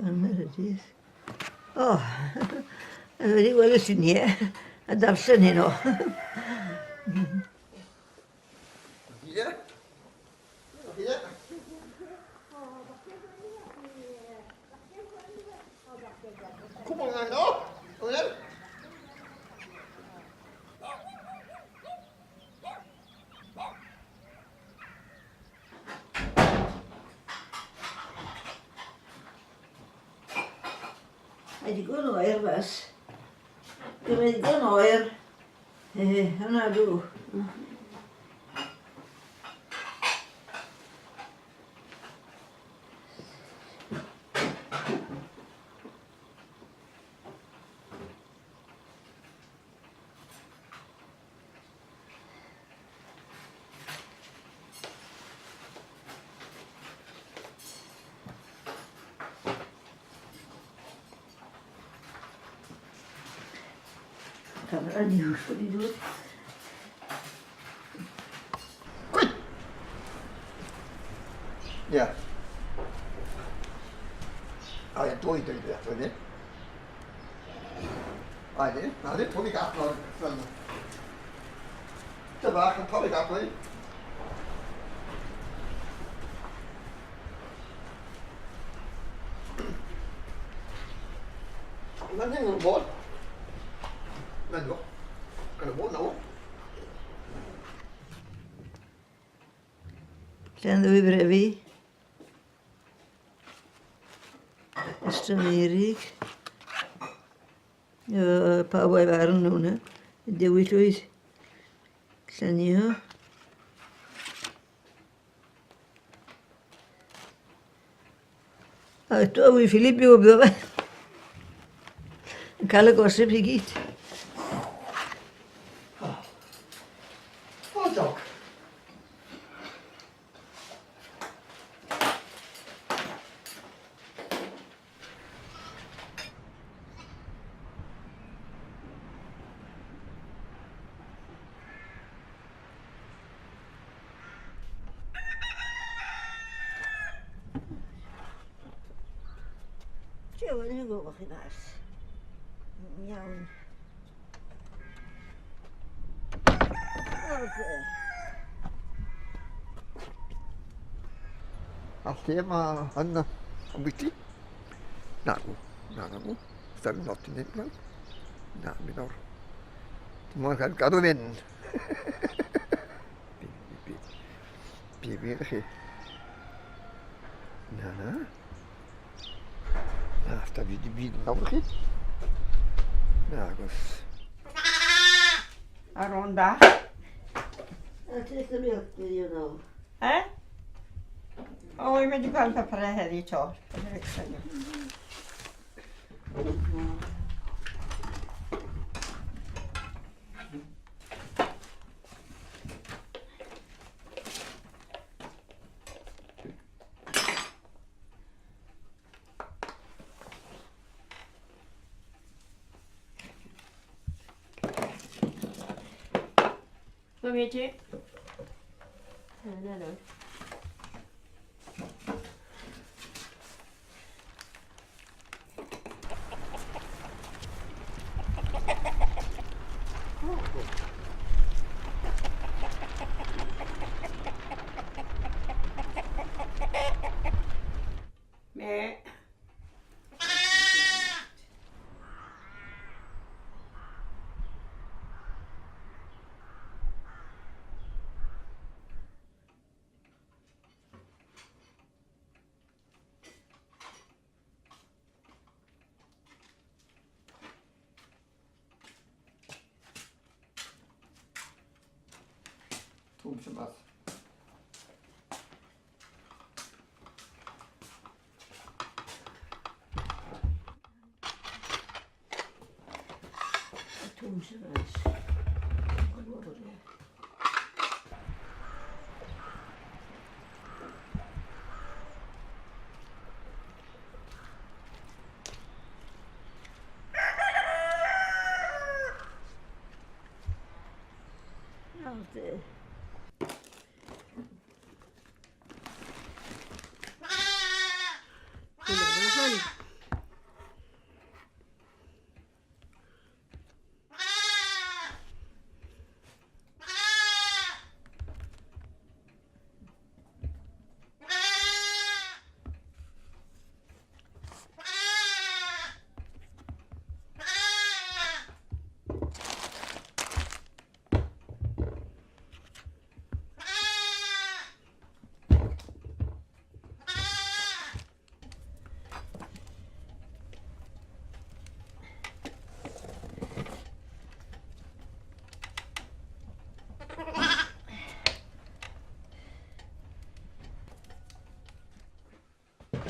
John Meredith. O, a dwi wedi gweld y lluniau a darllen hyn o. Ie. Ie. Cwbl yna, no? Wel? Mae digon oer fas. Mae digon oer. He, hwnna dw. Camera news wedi dod. Gwy! Ie. A ie, dwy, dwy, dwy, dwy, dwy. A ie, na ddim pwy gath nhw'n... Dy fach yn pwy gath nhw. Mae'n hyn yn bod. Mae'n nhw. Gan y bod nawr. Lle'n ddwy brefi. Estyn Eirig. Pawb o'i farn nhw na. Dewi Llwyd. Llanio. A eto, wy Philip i wybod fe. Yn cael y gosip i gyd. O, dog. Jiw, yn gwybod chi mas. Iawn. A lle mae yn y bwyty? Nagw, nagw. Ddim lot i wneud nawr. Na, mi nawr. Dim ond cael gadw fynd. Bi, bi, bi, chi. Na, na. Na, da fi di byd nawr chi. Na, agos. Ar ôl bach. A ti'n eich milk with you now? Eh? O, wy'n mynd i gweld papurau heddi to. Pwy mi ti? Na, na. Me. Twm sy'n bas. Twm sy'n bas. Nawr de. Hwnna, hwn.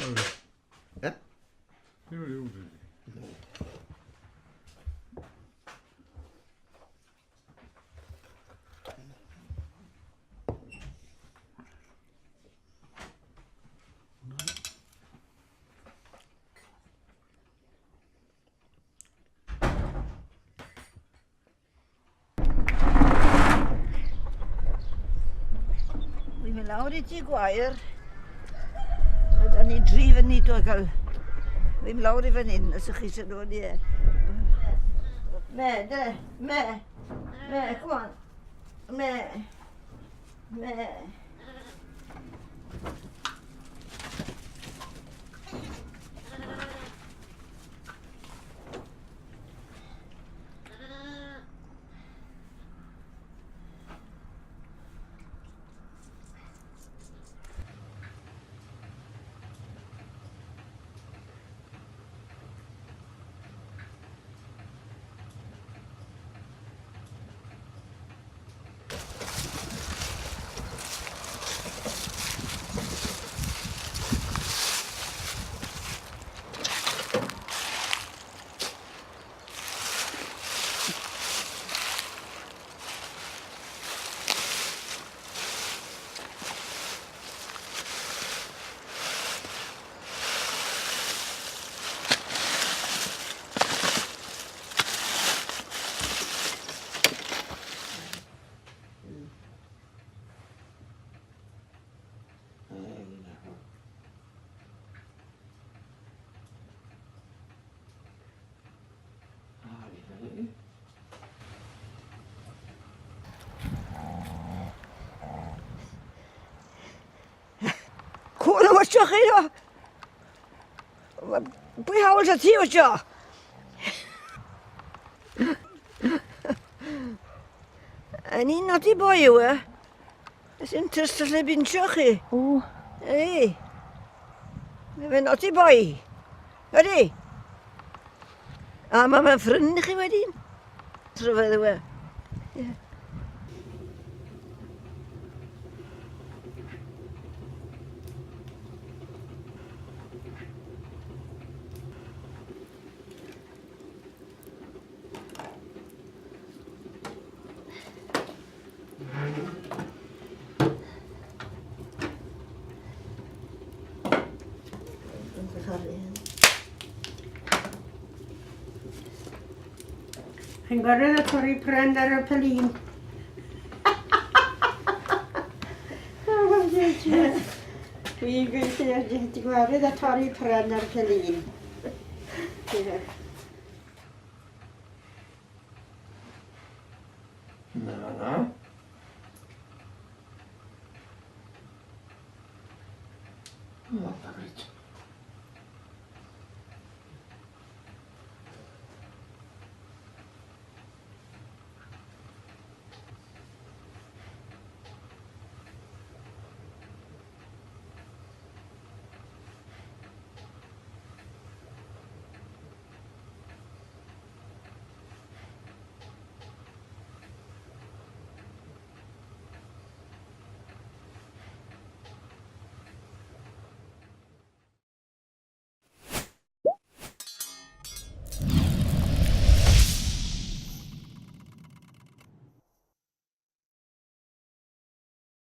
Eh? Wi'n mynd lawr i tŷ gwair. A da ni dri fyny to cael... Fi'n mynd lawr i fan hyn, os ych chi eisiau dod i e. Me, de, me, me, come on. Me, me. Cwrdd o chi o! Pwy hawl sa ti o? Yn un naughty boy yw e. Sy'n tyst lle binsio chi. O. Ei. Mae fe'n naughty boy. Ydy. A mae fe'n ffrind i chi wedyn. Rhyfedd yw e. Ie. Chi'n gorfod y torri pren ar y pelin. Dwi'n gweithio, ti'n gwared a torri pren ar y pelin. Na, na. O, hyfryd.